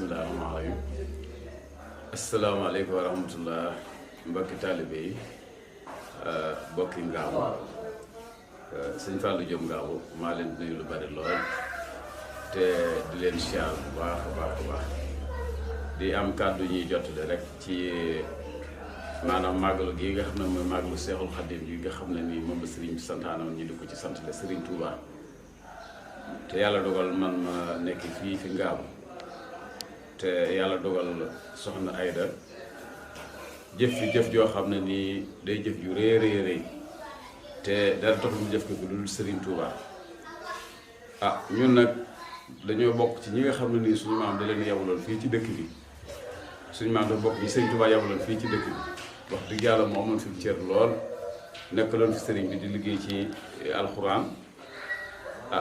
bismillahirrahmanirrahim. Assalamualaikum warahmatullah. Mbokki taalibe yi bokki Ngaabu sëñ Fallou Diop Ngaabu maa leen di nuyu lu bari lool te di leen siyaar bu baax a baax di am kàddu ñuy jottali rek ci maanaam màggalu gi nga xam ne mooy màggalu Seexul Xadim yi nga xam ne nii moom la sëriñ bi santaanoon ñu di ko ci santale sëriñ Touba te yàlla dogal man ma nekk fii fi Ngaabu te yàlla dogal soxna Ayda jëf fi jëf joo xam ne nii day jëf ju rëy te dara tax ñu jëf ko fi dul Serigne Touba ñun nag dañoo bokk ci ñi nga xam ne nii suñu maam da leen yabaloon fii ci dëkk bi suñu maam dafa bokk ci Serigne Touba yabaloon fii ci dëkk bi wax dëgg yàlla moo amoon fi cër lool nekkaloon fi Serigne bi di liggéey ci alxuraan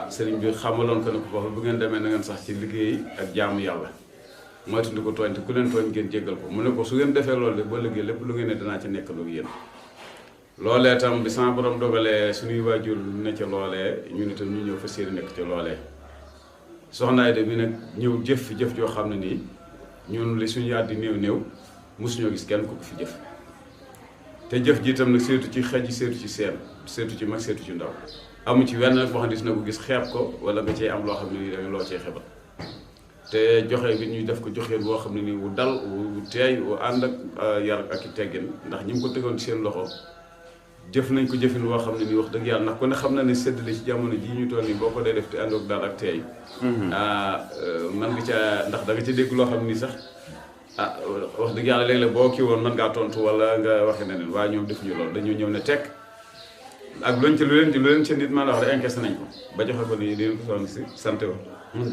Serigne bi xamaloon ko ne ko foofu bu ngeen demee na ngeen sax ci liggéey ak jaamu yàlla moytu ko tooñ te ku leen tooñ ngeen jéggal ko mu ne ko su ngeen defee loolu de ba liggéey lépp lu ngeen ne danaa ci nekk ak yéen loolee tam bi sama borom dogalee suñuy waajur ne ca loolee ñun itam ñu ñëw fas yéene nekk ca loolee soxna Ayda bi nag ñëw jëf fi jëf joo xam ne nii ñun li suñu yaat di néew mosuñoo gis kenn ku ko fi jëf te jëf ji itam nag seetu ci xaj seetu ci seen seetu ci mag seetu ci ndaw amu ci wenn nag boo xam ne dina ko gis xeeb ko wala nga cee am loo xam ne nii da loo cee xebal te joxe bi ñuy def ko joxeen boo xam ne nii wu dal wu teey wu ànd ak yar ak i teggin ndax ñi mu ko tegoon ci seen loxo jëf nañ ko jëfin woo xam ne nii wax dëgg yàlla ndax ku ne xam na ne séddale ci jamono jii ñu toll nii boo ko dee def te àndoog dal ak teey man nga ca ndax da nga ca dégg loo xam ne nii sax wax dëgg yàlla léeg-léeg boo kii woon mën ngaa tontu wala nga waxe neneen waaye ñoom defuñu loolu dañoo ñëw ne tekk ak luñ ci lu leen ci nit man la wax rek encaissé nañ ko ba joxe ko nii dinañ ko soxna si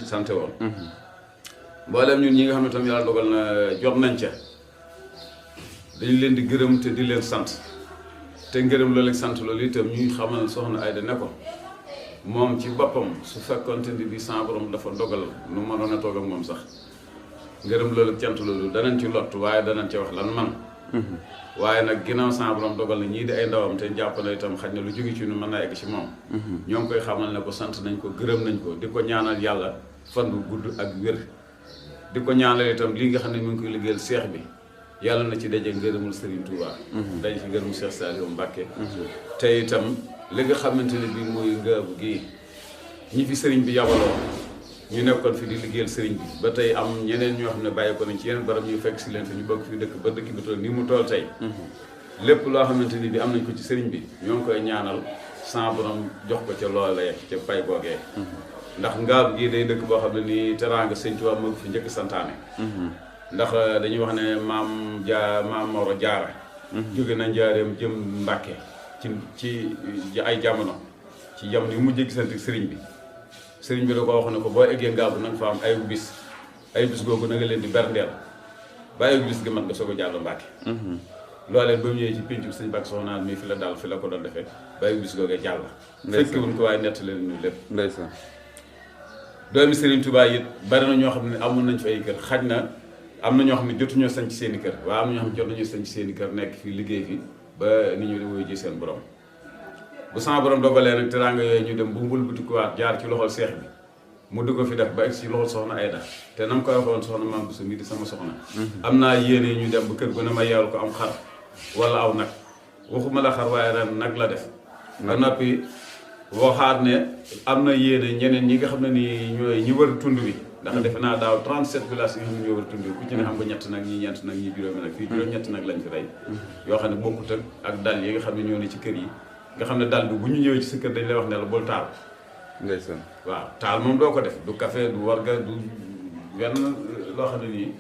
sant woon mboolem ñun ñi nga xam ne tam yàlla dogal na jot nañ ca dañu leen di gërëm te di leen sant te ngërëm loolu ak sant loolu itam ñuy xamal soxna Ayda ne ko moom ci boppam su fekkoonte ni bi sa borom dafa dogal nu mënoon a toog ak moom sax ngërëm loolu ak cant loolu danañ ci lott waaye danañ ci wax lan man waaye nag ginnaaw sa borom dogal na ñii di ay ndawam te jàpp na itam xaj na lu jóge ci nu mën naa egg ci moom ñoo ngi koy xamal ne ko sant nañ ko gërëm nañ ko di ko ñaanal yàlla fan bu gudd ak wér di ko ñaanal itam lii nga xam ne mu ngi koy liggéeyal seex bi yàlla na ci daje ngërëmul Serigne Touba daje ci ngërëmul Cheikh Saliou Mbacké te itam li nga xamante ne bii mooy Ngaabu gii ñi fi Serigne bi yabaloo ñu nekkoon fi di liggéeyal Serigne bi ba tey am ñeneen ñoo xam ne bàyyi ko nañ ci yeneen barab ñu fekk si leen fi ñu bokk fi dëkk ba dëkk bi toll nii mu toll tey lépp loo xamante ni bi am nañ ko ci Serigne bi ñoo ngi koy ñaanal sa borom jox ko ca loolee ca pay googee ndax Ngaabu gii day dëkk boo xam ne nii teraanga Sëñ Tuubaa moo fi njëkk santaane ndax dañuy wax ne maam Moro Jaara jóge na njaareem jëm Mbàkke ci ay jamono ci jamono yu mujjee gisante sëriñ bi da ko wax ne ko boo eggee Ngaabu na nga fa am ay bis googu na nga leen di berndeel ba ay bis gi mat nga soog a jàll Mbàkke loolee ba mu ñëwee ci pénc bi sëñ Mbàkke Soxna mii fi la daal fi la ko doon defee ba ay bis googee jàll fekk wuñ ko waaye nett leen ñu lépp ndeysaan doomi Serigne Touba it bari na ñoo xam ne amoon nañ fi ay kër xaj na am na ñoo xam ne jotuñoo sañ ci seen i kër waaye am na ñoo xam ne jot nañoo sañ ci seen i kër nekk fii liggéey fi ba ni ñu di woy ji seen borom bu sama borom dogalee nag teraanga yooyu ñu dem bu mbëlbatikuwaat jaar ci loxol seex bi mu di ko fi def ba egg ci loxol soxna Ayda te na mu koy waxoon soxna Maam Bousso mii di sama soxna am naa yéene ñu dem ba kër gu ne ma yeewal ko am xar wala aw nag waxuma la xar waaye ren nag la def ba noppi waxaat ne am na yéene ñeneen ñi nga xam ne ni ñooy ñi wër tund wi ndax defe naa daaw 37 villages yi ñoo wër tund wi ku ci ne xam nga ñett nag ñi ñeent nag ñi juróomi nag fii juróom-ñett nag lañ fi rey yoo xam ne bokkut ak dal yi nga xam ne ñoo ne ci kër yi nga xam ne dal bi bu ñu ñëwee ci sa kër dañ lay wax ne la bul taal ndeysaan waaw taal moom doo ko def du café du warga du wenn loo xam ne nii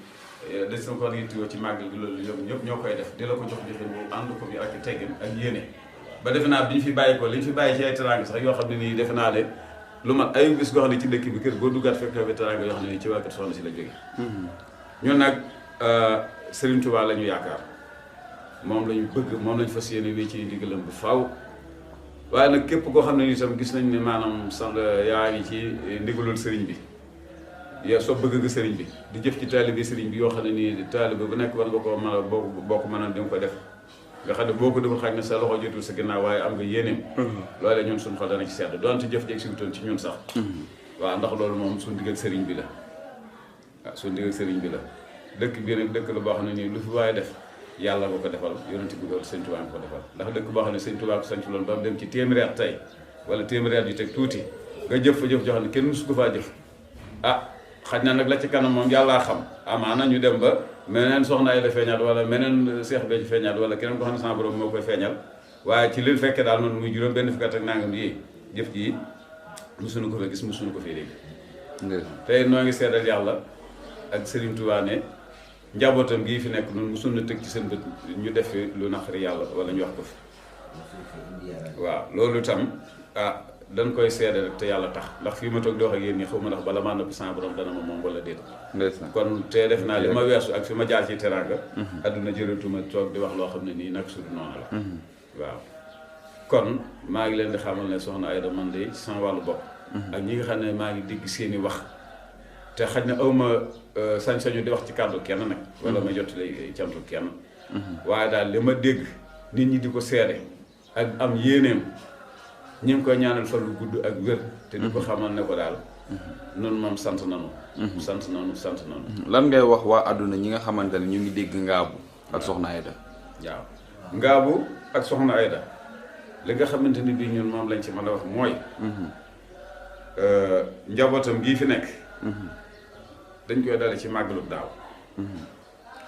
dañ sama ko war yittewoo ci màggal gi loolu ñëpp ñoo koy def di la ko jox joxe boobu ànd ko bi ak teggin ak yéene ba defe naa bi ñu fi bàyyi ko li ñu fi bàyyi ci ay teraanga sax yoo xam ne nii defe naa de lu mat ay bis goo xam ne ci dëkk bi kër goo duggaat fekk yoo fi teraanga yoo xam ne nii ci waa kër soxna si la jóge ñun nag Serigne Touba la ñu yaakaar moom la ñu bëgg moom lañu fas yéene wéy ci ndigalam bu faaw waaye nag képp koo xam ne nii tam gis nañ ne maanaam sang yaa ngi ci ndigalul Serigne bi yow soo bëgg nga Serigne bi di jëf ci taalibe Serigne bi yoo xam ne nii taalibe bu nekk war nga koo mën a boo ko mën a dem ko def nga xam ne boo ko deful xaj na sa loxo jotul sa ginnaaw waaye am nga yéeneem loolee ñun suñu xol dana ci sedd doonte jëf jeeg si wutoon ci ñun sax waaw ndax loolu moom suñu digg ak Serigne bi la waaw suñu digg sëriñ bi la dëkk bi nag dëkk la boo xam ne nii lu fi waaye def yàlla ko defal yonent bi ko sëñ Tuubaa ko defal ndax dëkk boo xam ne sëñ Tuubaa ko sanc loolu ba mu dem ci téeméeri at tey wala téeméeri at yu teg tuuti nga jëf fa jëf joo xam ne kenn musu ko faa jëf xaj na nag la ci kanam moom yàllaa xam amaana ñu dem ba meneen soxna ay la feeñal wala meneen seex bee ci feeñal wala keneen ko xam ne sama borom moo koy feeñal waaye ci li fekkee daal noonu muy juróom benn fukki at ak nangam yi jëf ji musuñu ko fa gis musuñu ko fii dégg tey noo ngi seedal yàlla ak Serigne Touba ne njabootam gii fi nekk noonu musuñu tëg ci seen bët ñu def fi lu naqari yàlla wala ñu wax ko fi waaw loolu itam dañ koy seede rek te yàlla tax ndax fii ma toog di wax ak yéen ñi xaw ma ndax bala maa noppi sama borom dana ma moom wala déet kon te def naa li ma weesu ak fi ma jaar ci teraanga adduna jëratuma toog di wax loo xam ne nii nag sudu noonu la waaw kon maa ngi leen di xamal ne soxna Aida man de ci sama wàllu bopp ak ñi nga xam ne maa ngi dégg seeni wax te xaj na awma sañ-sañu di wax ci kàddu kenn nag wala ma jot lay cantu kenn waaye daal li ma dégg nit ñi di ko seede ak am yéeneem ñu ngi koy ñaanal fan lu gudd ak wér te di ko xamal ne ko daal noonu moom sant nanu lan ngay wax waa àdduna ñi nga xamante ne ñu ngi dégg Ngabou ak soxna Aida waaw Ngabou ak soxna Aida li nga xamante ni bii ñun moom lañ ci mën a wax mooy njabootam gii fi nekk dañ koy dale ci màggalu daaw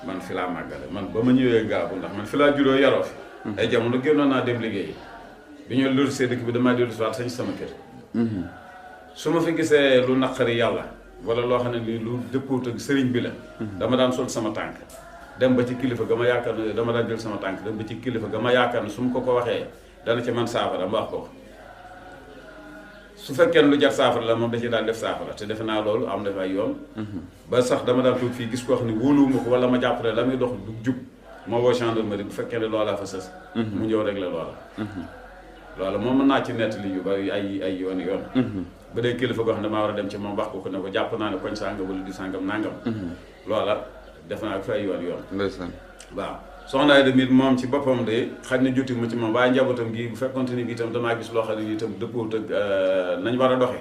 man fi laa màggale man ba ma ñëwee Ngabou ndax man fi laa juddoo yaroo fi ay jamono génnoon naa dem liggéey bi ñu loolu see dëkk bi damaa dellu si waat sañ sama kër su ma fi gisee lu naqari yàlla wala loo xam ne lii lu dëppoot ak sëriñ bi la dama daan sol sama tànk dem ba ci kilifa ga ma yaakaar ne dama daan jël sama tànk dem ba ci kilifa ga ma yaakaar ne su ma ko waxee dana ci man saafara ma wax ko su fekkee lu jar saafara la moom da ci daan def saafara te defe naa loolu am def ay yoon ba sax dama daan toog fii gis koo xam ne wóoluwuma ko wala ma jàpp ne la muy dox du jub ma woo gendarmerie bu fekkee ne loolaa fa sës mu ñëw régler loola moom mën naa ci nettali yu bari ay yoon ba dee kilifa goo xam ne maa war a dem ci moom wax ko ne ko jàpp naa ne koñ sàngam wala di sàngam nangam loola def naa fi ay yoon waaw soxna Aida mit moom ci boppam de xaj na jotti ma ci moom waaye njabootam gi bu fekkonte ni bi itam damaa gis loo xam ne itam dëppoo ak nañ war a doxe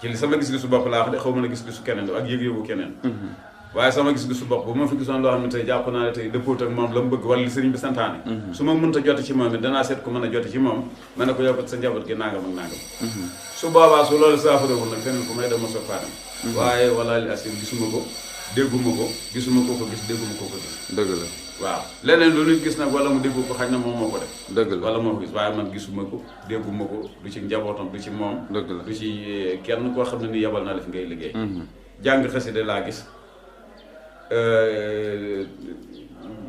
ci li sama gis-gisu bopp laa wax de xaw ma ne gis-gisu keneen ak yëg-yëgu keneen waaye sama gis-gisu bopp bu ma fi gisoon loo xam ne tey jàpp naa ne tey dëppoot ak moom la mu bëgg wala li sëriñ bi santaane su ma mënta joti ci moom it danaa seet ko mën a joti ci moom ma ne ko yokkat sa njaboot gi nangam ak nangam su boobaa su loolu saafarawul nag feneen ku may dem ma soog faa dem waaye wala li asim gisuma ko dégguma ko gisuma ko ko gis dégguma ko ko gis dëgg la waaw leneen lu nit gis nag wala mu déggu ko xañ na moom moo ko def dëgg la wala moo ko gis waaye man gisuma ko dégguma ko du ci njabootam du ci moom dëgg la du ci kenn koo xam ne ni yabal naa la fi ngay liggéey jàng xasida laa gis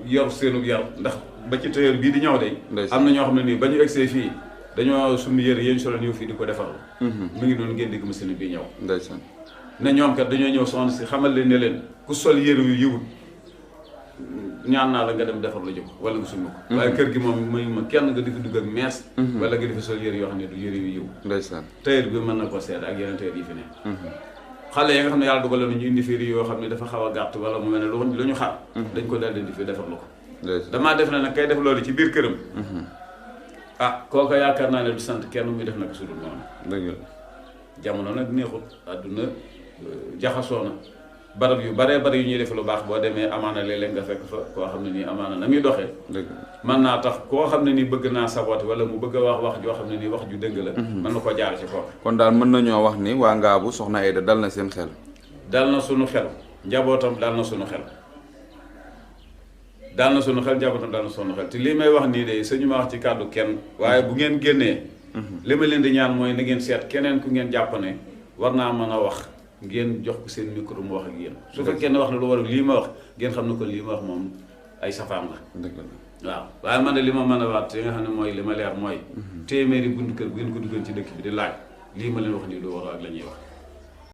yor seenu yar ndax ba ci tailleur bii di ñëw de am na ñoo xam ne nii ba ñu egsee fii dañoo suñu yëre yéen solo ñëw fii di ko defaral mu ngi doon ngeen dégg machine bii ñëw ndeysaan ne ñoom kat dañoo ñëw soxna si xamal leen ne leen ku sol yëre yu yiwut ñaan naa la nga dem defar la jóg wala nga summa ko waaye kër gi moom mayu ma kenn nga di fi dugg ak mees wala nga di fi sol yëre yoo xam ne du yëre yu yiw ndeysaan tailleur bi mën na ko seet ak yeneen tailleur yi fi ne xale yi nga xam ne yàlla dogal na ñu indi fii yoo xam ne dafa xaw a gàtt wala mu mel ne lu ñu xar dañ ko daal di fi defar lu ko damaa def na nag kay def loolu ci biir këram kooku yaakaar naa ne du sant kenn muy def nag su dul noonu dëgg la jamono nag neexut àdduna jaxasoo na barab yu baree bari yu ñuy def lu baax boo demee amaana léeg-léeg nga fekk fa koo xam ne nii amaana na muy doxee mën naa tax koo xam ne nii bëgg naa saboté wala mu bëgg a wax joo xam ne nii wax ju dëgg la mën na ko jaar ci kooku kon daal mën nañoo wax ni waa Ngabou soxna Aida dal na seen xel dal na sunu xel njabootam dal na sunu xel njabootam dal na sunu xel te lii may wax nii de suñu ma wax ci kàddu kenn waaye bu ngeen génnee li ma leen di ñaan mooy na ngeen seet keneen ku ngeen jàpp ne war naa mën a wax ngeen jox ko seen micro mu wax ak yéen su fekkee ne wax na lu war lii ma wax ngeen xam ne ko lii ma wax moom ay safaan la waaw waaye man de li ma mën a waat te nga xam ne mooy li ma leer mooy téeméeri buntu kër bu ngeen ko duggoon ci dëkk bi di laaj lii ma leen wax nii lu war ak la ñuy wax